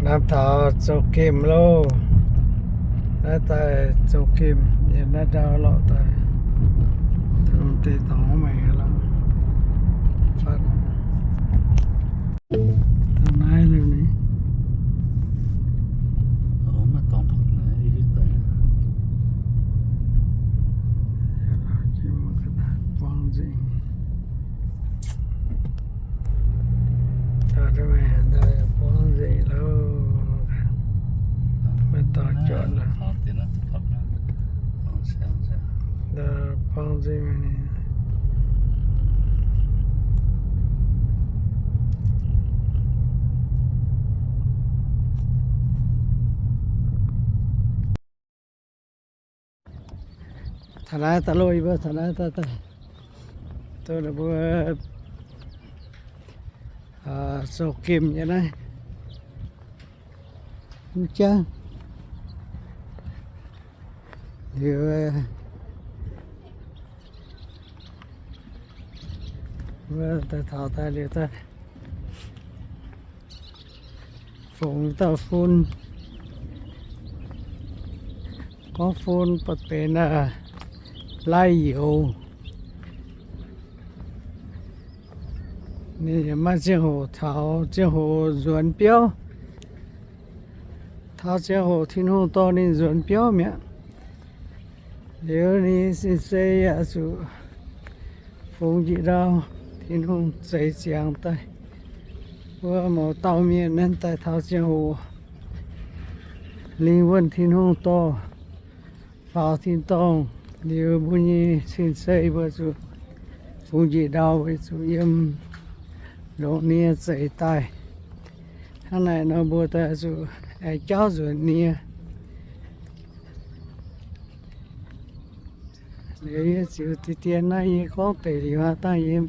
Naaiv taux zoux gemh loh. Naaiv daaih zoux gemh, yiem naaiv ndau lorqc daaih. Deix dorngx maengx lorqc. Fatv. Naaiv liuz ni. Buangv nzengc. Buangv nzengc loh. Maiv dorh juoqc lorqc. Buangv nzengc. Taux naaiv daaih loh, yie mbuo taux naaiv daaih, daaih duqv ninh mbuo zoux gemh nyei naaiv. Mv jangv. Liuz wuov daaih taux daaih liuz daaih fungx dauh fun. Gorngv fun baac benx laiv youz. Ninh maiv ziangh hoc taux ziangh hoc nzuonx biauv. Taux ziangh hoc Tin-Hungh dorh ninh nzuonx biauv mi'aqv. Liuz ninh sin-sei yaac zuqc fungx njiec ndau, Tin-Hungh zeix ziangx daaih. Wuov mouz dauh mienh naaiv daaih taux ziangh hoc lingh wuonh Tin-Hungh dorh, faaux tin-dorngh liuz, mbuo nyei sin-sei mbuo zuqc fungx njiec ndau, weic zuqc yiem longc nie zeix daaih. Hnangv naaic nor mbuo daaih zuqc aengx jauv nzuonx nie. Liuz yie ziux deix dien naaiv yie gorngv deix liuz aqv, dangh yie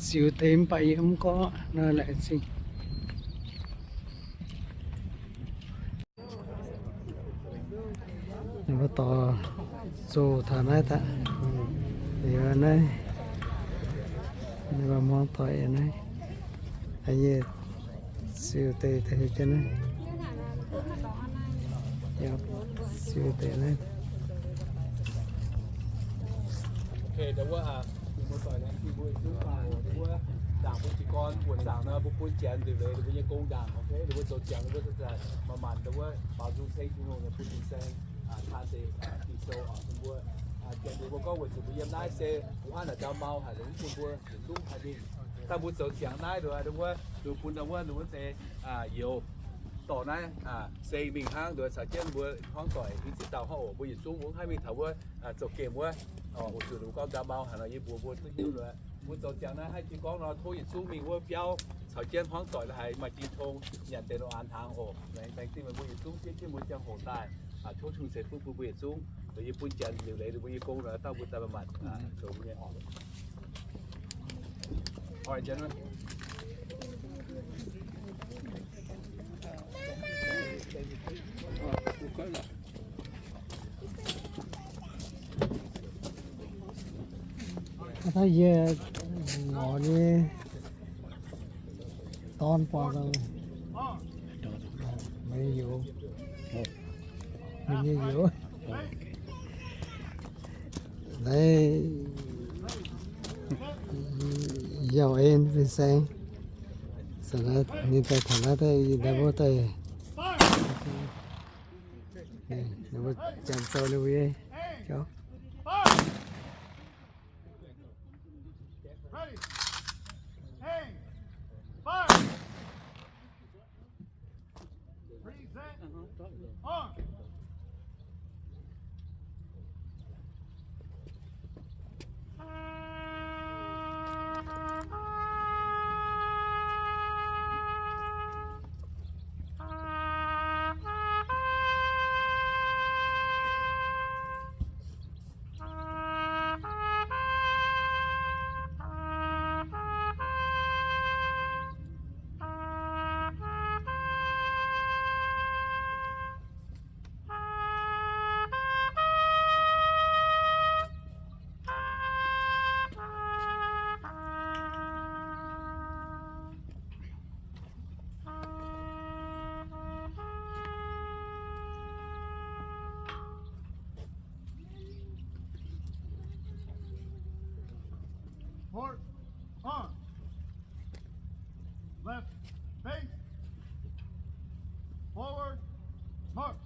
ziux deix mv baac yie mv gorngv nor laengz zingh. Ninh mbuo dorh zoh taux naaiv daaih. Liuz naaiv, ninh mbuo muangx doic naaiv. Yie ziux deix deix jienv naaiv. Ziux deix naaiv. Ninh mbuo doic laengz zingh mbuo yietc zungv faanh oc. Ninh mbuo ndaangc bun jiez gorn buonc zaangc nor, mbuo bun Janx nzengc leiz ninh mbuo nyei gong ndaangc. Ninh mbuo zoux ziangx ninh mbuo maaih maanc dongh wuov baaux nzung ceng Tin-Hungh, ninh bun fin-saeng caan deix Ging-Sou oc. Ninh mbuo Janx ninh mbuo gorngv weic zuqc mbuo yiem naaiv se mbuo hnangv naaic ndau mau haic, ninh mv bun mbuo yietc zungv haih mingh. Dangh mbuo zoux ziangx naaiv nduov, dongh wuov ninh mbuo bun dongh wuov ninh wuov deix youz dorh naaiv se mingh hnangv nduov caux jienv mbuo hmuangv doic hiuv ziex dauh hnangv oc. Mbuo yietc zungv mbuo mv haih mingh taux wuov zoux gemh wuov. Weic zuqc ninh mbuo gorngv ndau mau haic nor, yie mbuox mbuo duqv hiuv nduov, mbuo zoux ziangx naaiv haih jiez gorngv nor, tov yietc zungv mingh wuov biauv caux jienv hmuangv doic la'haiz maaih jiex tong nyanc deix nor an hnaangx oc. Laengz zingh meih mbuo yietc zungv jienv jienv mbuo ziangh hoc daaih, tov Tin-Hungh ceix fuqv bun mbuo yietc zungv. Yie bun Janx liuc leiz ninh mbuo nyei gong nor, dangh mbuo daaih maaih maanc zoux mbuo nyei oc. Hnangv yie ngorc nyei dorn buatc meih youz, meih nyei youz. Naaiv yauh en fin-saeng. Ninh daaih taux naaiv daaih, yie daaih mbuo daaih, ninh mbuo janx zoux ninh mbuo nyei jauv. Forward, arm. Left, face. Forward, march.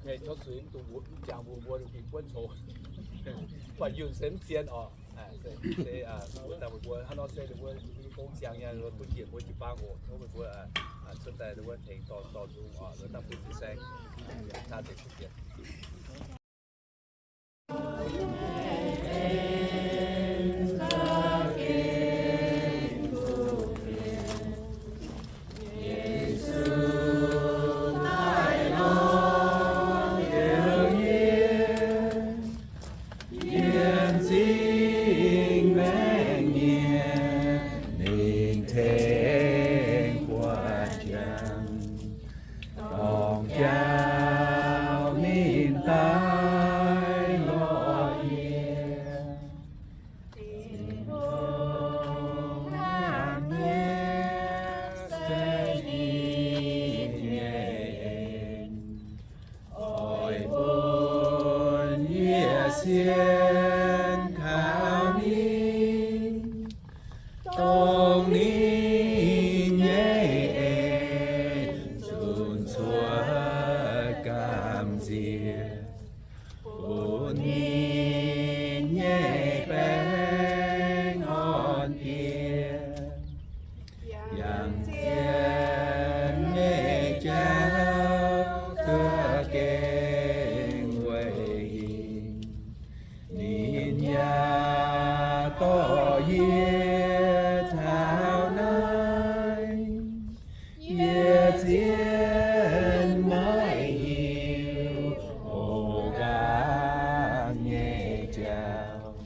Ok, tov zuiz mv dungx mbuox, mv jangx mbuox mbuo gengh buonv coux. Buatc yunh se mv zien oc. Se, se, wuov daaih mbuox mbuo hnangv nor se ninh mbuo gong ziangx nyei, bun njiec mbuo jiu-baang oc. Tov meih mbuo cuotv daaih ninh mbuo tengx dorh, dorh nzung oc, daaih bun fin-saeng. Taa deix kuv fienx. Yiem zingh maengc nyei, ninh tengx buatc jangx, dorngc jauv ninh daaih lorz yie. Zinh ndaangc nyei se ninh nyei en, oix bun yie sienx kaux ninh, dongh ninh nyei en zunc cuotv gamh nziex, bun ninh nyei baengh orn diex, yangh zien nyei jauv za'gengh weic ninh. Ninh yaac dorh yie taux naaiv, yie zien maiv hiuv oc nqaang nyei jauv.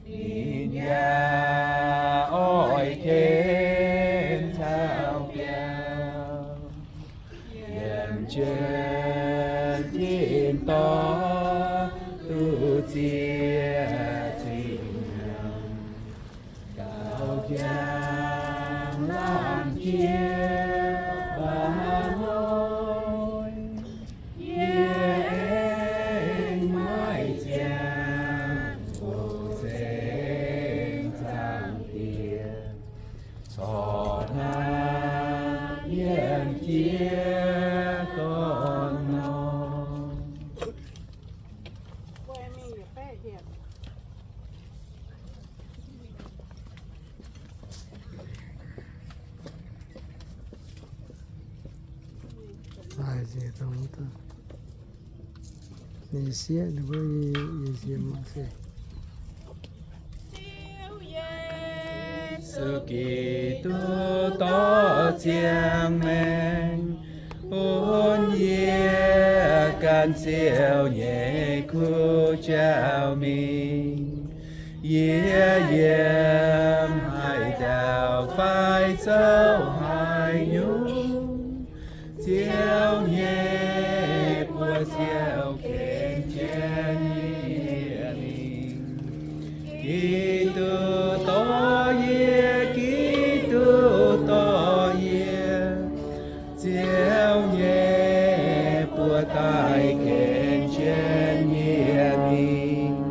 Ninh yaac oix ken taux biauv, yiem jienv tin-dorngh duqv ziex zinh hnyangx, gauh jangx laanh jiex mba'hnoi. Yie aengx maiv ziangh hoc ceng Zaangc Diex, corc hnangv yiem jiex gorn nor. Ninh sieqv ninh mbuo nyei, nyei sieqv mangc se. Yesu Giduc dorh ziangh maengc bun yie gan Ziouv nyei kuv jauv mingh. Yie yiem haaix dauh fai zouv haaix nyungc, Ziouv nyei buoz-ziouv ken jienv yie mingh. Giduc dorh yie, Giduc dorh yie, Ziouv nyei buoz-daaih ken jienv yie mingh.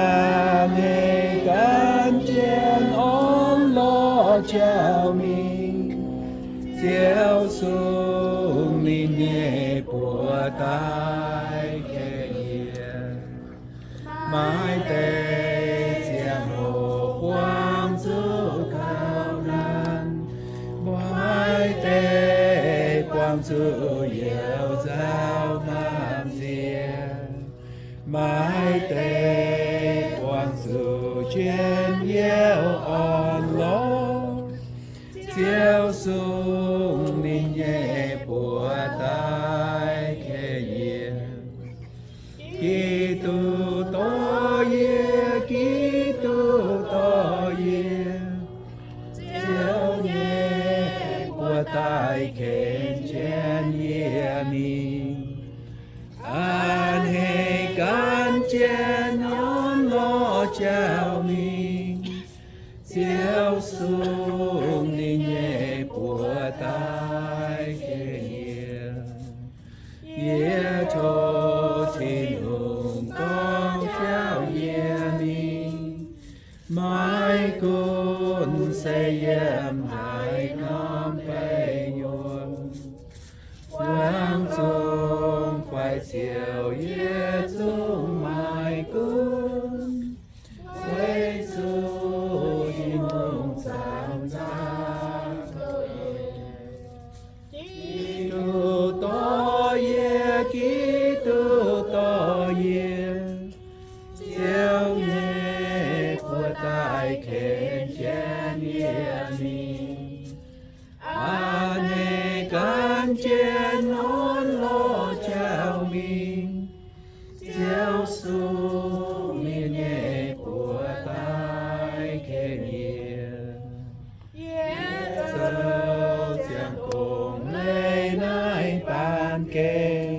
A'hneiv gan jienv orn lorh jauv mingh, Ziouv sung ninh nyei buoz-daaih ken yie. Maiv deix ziangh hoc buangh zuqc gauh naanc, maiv deix buangh Maaih deix buangh zuqc njien-youh orn-lorqc, Ziouv sung ninh nyei buoz-daaih kengx yie. Giduc dorh yie, Giduc dorh yie, Ziouv nyei buoz-daaih kengx jienv yie mingh. A'hneiv gan jienv orn-lorqc jauv mingh, Ziouv sung ninh nyei buoz-daaih kengx yie. Yie tov Tin-Hungh gorngv jauv yie mingh, maiv gunv se yiem haaix norm baengh nyuonh, buangv zungv fai ziouc yie zungv maiv gunv, weic zuqc Tin-Hungh zanc-zanc Giduc dorh yie, Giduc dorh yie, Ziouv nyei buoz-daaih kengx jienv yie mingh. A'hneiv gan jienv orn-lorqc jauv mingh, Ziouv sung ninh nyei buoz-daaih kengx yie. Yie zoux ziangh gongh leiz naaiv baamh gen,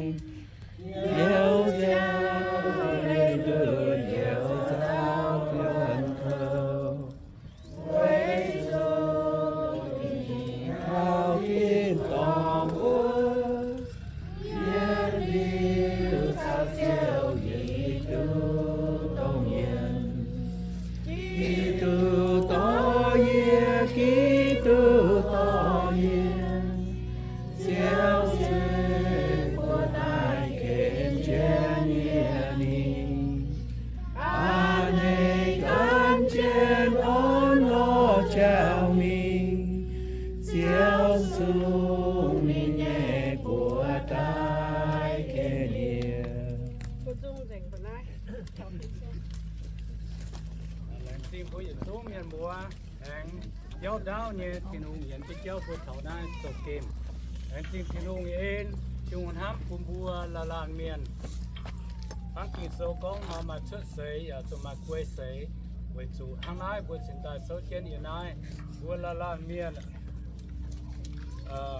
youz ziangh leiz ndunh youz zaux guanh kouv. Weic zuqc ninh taux tin-dorngh wuov, yie liuz caux Ziouv yietc duqv dongh nyienz. Giduc dorh yie, Giduc dorh yie, Ziouv nyei buoz-daaih kengx jienv yie mingh. A'hneiv gan jienv orn-lorqc jauv mingh, Ziouv sung ninh nyei buoz-daaih kengx yie. Laengz zingh mbuo yietc zungv mienh mbuo aengx biauv ndaauv nyei Tin-Hungh yienx jienv jauv mbuo taux naaiv zoux gemh. Laengz zingh Tin-Hungh nyei en, Tin-Hungh hnamv bun mbuo laanh laanh mienh. Hnangv Ging-Sou gorngv nor, maaih cuotv seix yaac zuqc maaih guei seix. Weic zuqc hnangv naaiv mbuo cingx daaih souv jienv yiem naaiv, mbuo laanh laanh mienh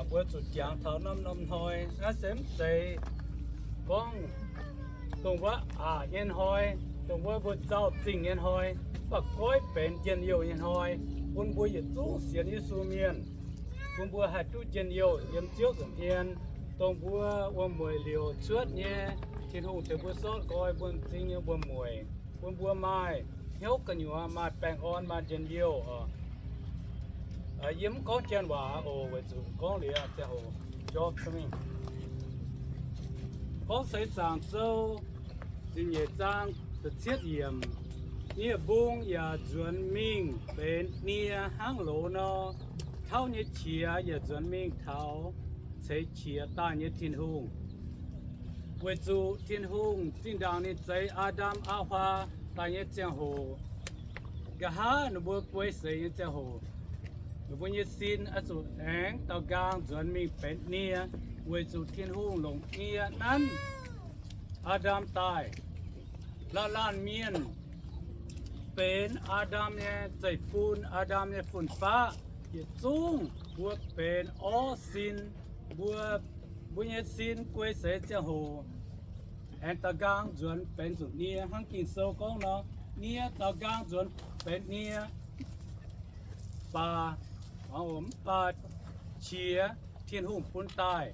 mbuo zuqc jangx taux norm-norm hnoi. Naaiv se mv zeiz gorngv dongh wuov aqc nyei hnoi, dongh wuov mbuo zaux zingh nyei hnoi, mv baac goiv benx njien-youh nyei hnoi, bun mbuo yietc zungv sienx Yesu mienh, bun mbuo haih duqv njien-youh yiem Ziouv nza'hmien, dongh mbuo wuom-mueic liouc cuotv nyei. Tin-Hungh tengx mbuo sortv nqoi mbuo m'zing nyei wuom-mueic, bun mbuo maaih hnyouv gu'nyuoz, maaih baengh orn, maaih njien-youh oc. Yie mv gorngv janx waac oc, weic zuqc gorngv liuz ziangh hoc jorm mingh. Gorngv Seix Zaangc Sou ziepc nyeic zaang da'cietv yiemc, nie-mbung yaac nzuonx mingh benx nie hnangv loz nor, tauv nyei qiex yaac nzuonx mingh taux ceix qiex daaih nyei Tin-Hungh. Weic zuqc Tin-Hungh zinh ndaangc ninh zeix Aa^ndam Aa^waa daaih nyei ziangh hoc, nqa'haav ninh mbuo guei seix nyei ziangh hoc, ninh mbuo nyei sin oix zuqc aengx daaux nqaang nzuonx mingh benx nie, weic zuqc Tin-Hungh longc nie nanv Aa^ndam daaih. Laanh laanh mienh benx Aa^ndam nyei zeiv-fun, Aa^ndam nyei fun-faqv, yietc zungv mbuo benx orv sin, mbuo, mbuo nyei sin guei seix ziangh hoc aengx daaux nqaang nzuonx benx zuqc nie. Hnangv Ging-Sou gorngv nor, nie daaux nqaang nzuonx benx nie, baac, mv baac qiex Tin-Hungh bun daaih,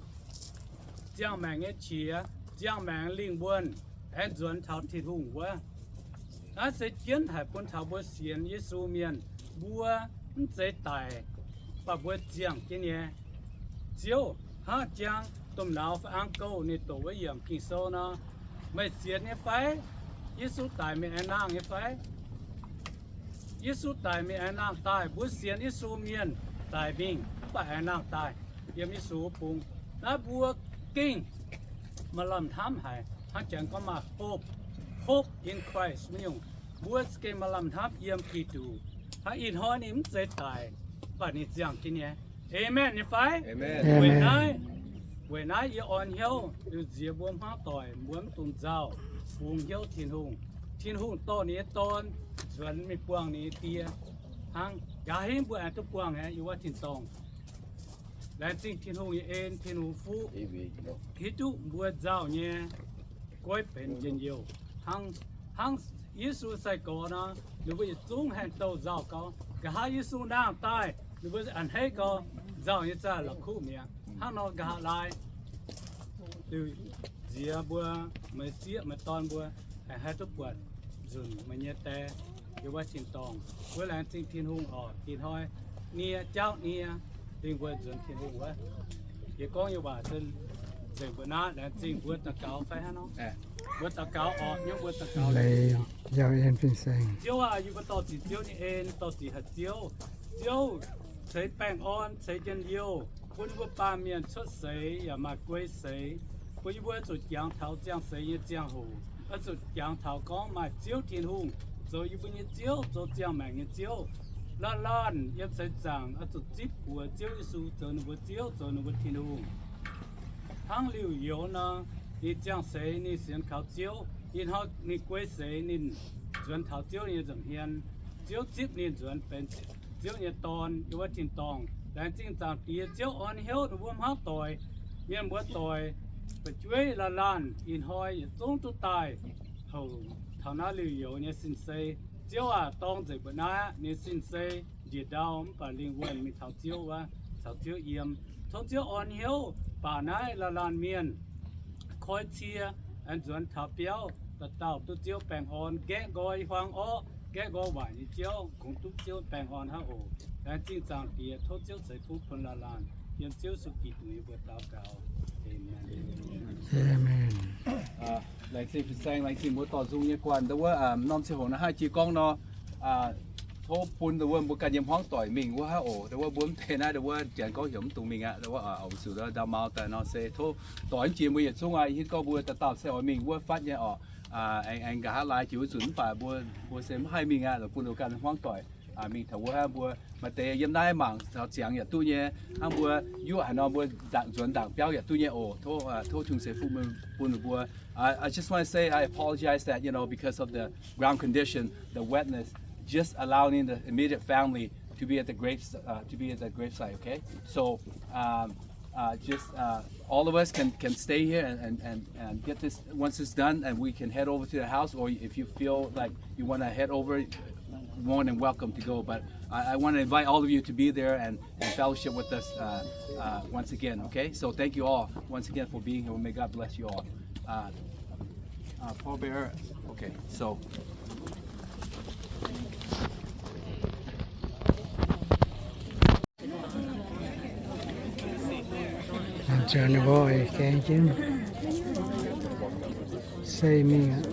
ziangh maengc nyei qiex, ziangh maengc lingh wuonh aengx nzuonx taux Tin-Hungh wuov. Naaiv se jienv haic bun taux mbuo sienx Yesu mienh, mbuo mv zeiz daic, mv baac mbuo ziangh jienv nyei. Ziouv hnangv jang domh nauz fai ang-gouv ninh doqc wuov yiemc Ging-Sou nor, meih sienx nyei fai? Yesu daic meih aengx nangh nyei fai? Yesu daic meih aengx nangh daaih. Mbuo sienx Yesu mienh daic mingh mv baac aengx nangh daaih yiem Yesu wuov bung. Naaiv mbuo gengh maaih lamh hnamv haic, hnangv janx gorngv maaih hope. Hope in Christ, mbuo nyungc, mbuo za'gengh maaih lamh hnamv yiem Giduc. Hnangv ih hnoi ninh mv zeiz daic, mv baac ninh ziangh jienv nyei. Amen nyei fai? Amen. Weic naaiv, weic naaiv yie orn hnyouv liuz nziex mbuo hmuangv doic, mbuo mv dungx nzauh, fungx hnyouv Tin-Hungh. Tin-Hungh dorh ninh nyei Dorn nzuonx mingh buangh ninh nyei Die. Hnangv nqa'haav hingv mbuo aengx duqv buangh aqv yiem wuov tin-dorngh. Laengz zingh Tin-Hungh nyei en, Tin-Hungh fuqv hiuv duqv mbuo nzauh nyei goiv benx njien-youh. Hnangv, hnangv Yesu sai-gorx nor, ninh mbuo yietc zungv haengh douh nzauh gau. Nqa'haav Yesu nangh daaih, ninh mbuo a'hneiv gau, nzauh nyei zaah la'kuqv mi'aqv. Hnangv nor nqa'haav laai, liuz nziex mbuo, meih sieqv meih dorn mbuo, aengx haih duqv buatc nzunc meih nyei die yiem wuov tin-dorngh. Mbuo laengz zingh Tin-Hungh oc. Ih hnoi nie, jauv nie, dingh mbuo nzuonx Tin-Hungh wuov. Yie gorngv nyei waac se nzengc mbuo naaiv. Laengz zingh mbuo daux gaux fai hnangv nor? Mbuo daux gaux oc. Nyungc mbuo daux gaux. Ziouv aah, yie mbuo dorh ziqc Ziouv nyei en, dorh ziqc haic Ziouv. Ziouv ceix baengh orn, ceix njien-youh bun yie mbuo baamh mienh cuotv seix yaac maaih guei seix, bun yie mbuo zuqc jangx taux ziangh seix nyei ziangh hoc, oix zuqc jangx taux gorngv maaih Ziouv Tin-Hungh zoux yie mbuo nyei Ziouv, zoux ziangh maengc nyei Ziouv. Laanh laanh yiem seix zaangc oix zuqc zipv buoz Ziouv Yesu zoux ninh mbuo Ziouv, zoux ninh mbuo Tin-Hungh. Hnangv liuh youz nor, ninh ziangh seix ninh sienx kaux Ziouv, ih hnoi ninh guei seix ninh nzuonx taux Ziouv nyei nza'hmien. Ziouv zipv ninh nzuonx benx Ziouv nyei dorn yiem wuov tin-dorngh. Laengz zingh Zaangc Diex, Ziouv orn hnyouv ninh mbuo hmuangv doic, mienh muoz doic, fu'jueiv laanh laanh ih hnoi yietc zungv duqv daaih houc taux naaiv liuh youz nyei sin-sei. Ziouv aac, dorng nzengc mbuo naaiv aqv, ninh sin-sei ndie-ndau mv baac lingh wuonh mingh taux Ziouv wuov, caux Ziouv yiem. Tov Ziouv orn hnyouv baac naaiv laanh laanh mienh koi cie, aengx nzuonx taux biauv, dauh dauh duqv Ziouv baengh orn, nqaeqv nqoi huaang orqv, nqaeqv nqoi waaic nyei jauv, kungx duqv Ziouv baengh orn hnangv oc. Laengz zingh Zaangc Diex, tov Ziouv ceix fuqv bun laanh laanh. Yiem Ziouv Yesu Giduc nyei mbuox daux gaux. Aamen. Aamen. Laengz zingh fin-saeng, laengz zingh mbuo dorh nzung nyei guanh. Ndau wuov norm ziangh hoc naaiv haih jiex gorngv nor, tov bun ndau wuov mbuo ganh nyei hmuangv doic mingh wuov hnangv oc. Ndau wuov mbuo mv deix naaiv ndau wuov janx gorngv heuc mv dungx mingh aqv. Ndau wuov oix zuqc ndau mauz daaih nor se tov doix jienv mbuo yietc zungv aqv. Ih hnoi gorngv mbuo dauh dauh se oix mingh wuov fatv nyei oc. Aengx, aengx nqa'haav laai jiex wuov nzunc mv baac mbuo, mbuo se mv haih mingh aqv. Lorqc bun loz ganh hmuangv doic mingh taux wuov hnangv mbuo maaih deix yiem naaiv mangc taux ziangx yaac duqv nyei. Hnangv mbuo yuoqv haaix nor mbuo nzuonx ndaangc biauv yaac duqv nyei oc. Tov, tov Tin-Hungh ceix fuqv bun mbuo. I just want to say I apologize that, you know, because of the ground condition, the wetness, just allowing the immediate family to be at the grave, uh, to be at the gravesite, okay? So, um, uh, just uh, all of us can, can stay here and, and, and, and get this, once it's done, and we can head over to the house, or if you feel like you want to head over, more than welcome to go. But I, I want to invite all of you to be there and, and fellowship with us uh, uh, once again, okay? So thank you all once again for being here. May God bless you all. Uh, uh, pallbearer, okay, so. Ninh mbuo oix gaeng jienv se mingh aqv.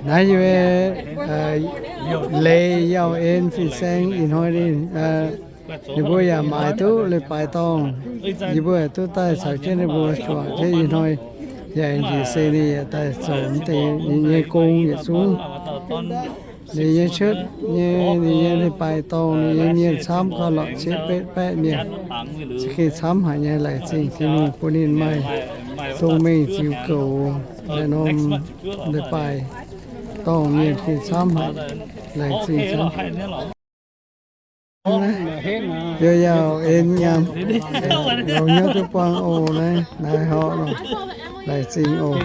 Naaiv yie leiz Yauh En fin-saeng ih hnoi ninh, ninh mbuo yaac maaiz duqv leiz-baaix dorngh. Yie mbuo duqv daaih caux jienv ninh mbuo juangc jienv ih hnoi. Yaac njiec se ninh yaac daaih zoux mv deix ninh nyei gong yietc zungv. Ninh nyei cuotv nyei, ninh nyei leiz-baaix dorngh, ninh nyei mienh camv gauh lorqc cietv betv baeqv mienh. Se gengh camv haic nyei, laengz zingh Tin-Hungh bun ninh maaih zong mengh ziux goux naaiv norm leiz-baaix dorngh mienh gengh camv haic, laengz zingh camv. Yie Yauh En nyaanh, longx hnyouv duqv buangh oc naaiv, naaiv horqc lorqc, laengz zingh oc.